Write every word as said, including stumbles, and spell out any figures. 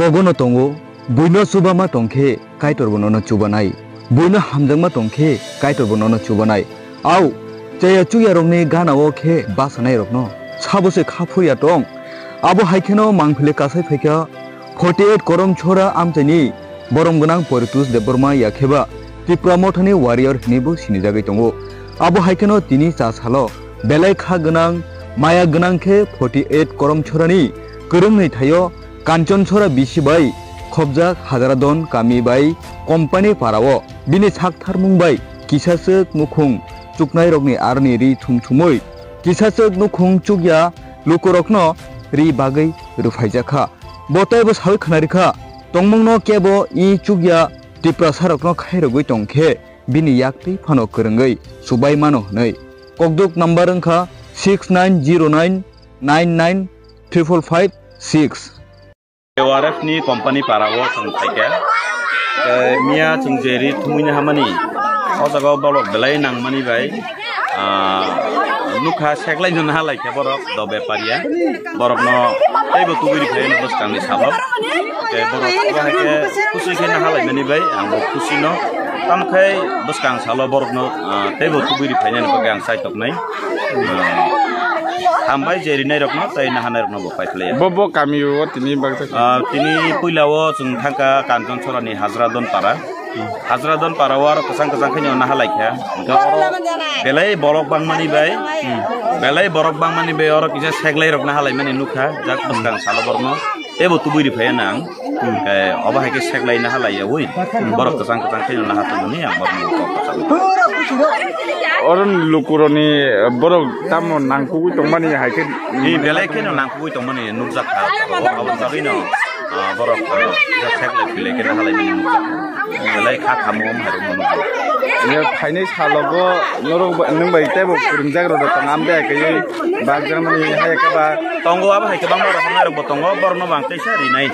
Ogono tongo, buino chubama tongkhe Kaitorbo nono chubanai, buino hamjakma tongkhe Kaitorbo nono chubanai. Au, chaya chukyarokni ganao khe bachanairokno sabo se kha phurya tong. Abo hai kheno mangphili kasai phaikha forty eight Koromchora amchaini borom gwnang Poritos Debbarma yakheba Tipra Mothani warrior hinwibo sinijagwi tongo. Abo hai kheno tini cha salo belai kha gwnang, maya gwnang khe forty eight Koromchorani kwrwngni thaio Kanchonchora bisi bai khobjak Hajaradon kami bai Company Parao bini saktharmung bai kisachwk nukhung chuknairokni aroni ri thum thumwi kisachwk nukhung chukya lukurokno ri bagwi rwphaijakha. Bo teibo sawi khwnarikha, tongmungno kebo i chukya Tiprasarokno khairogwi tongkhe bini yaktwi phano kwrwngwi chubai mano hwnwi. Kokduk number wngkha six nine zero nine nine nine triple five six. K R F ni company para o chwng phaikha. Eh, miya chwng je ri thumui na hamani, o jaga o borok belai nangmani bai, ah, nukha seklai no naha laikha borok do bepariya. Borok no teibo tubui rikha no bwskang ni salo. Tei borok bo hai khe khusi khe naha laimani bai ang bo khusi no. Tamo khe bwskang salo borok no, ah, teibo tubui rikha nani bagwi ang chai toknai. Ah, hambai je rinai rok no tei nahanai rok no bo. Bo, bo kami o tini bagsa. Ah, tini puila o chwng thangkha Kanchonchora ni Hajradon para. Hajradon para o aro kwchang kwchang khe no naha laikha. Hwnkhe oro belai borok bangmani bai, belai borok bangmani bai oro kisa seklai rok naha laimani nukha. Jak bwskang salo borok no teibo tubui ri phaiya nang. Hwnkhe obo hai khe seklai naha laiya ui. Borok kwchang kwchang khe no naha tongmani ang borok no kok kwchang. Oro lukuroni borok tamo nangkugui tongmani hai khe. Ni belai kheno nangkugui tongmani nukjak kha. Abo bagwino, ah, borok, ah, kisa seklai philai khe naha laimani nukjak kha. Belai kha khamu om hai rokno nukjak. Ye phainai salogo norok ba, nwng bai teibo kwrwngjak rok tong am de kaiwi bakjakmani hai khe ba. Tongo abo hai kwbangma rok hamnai rokbo tongo, borokno bo ang teisa rinai.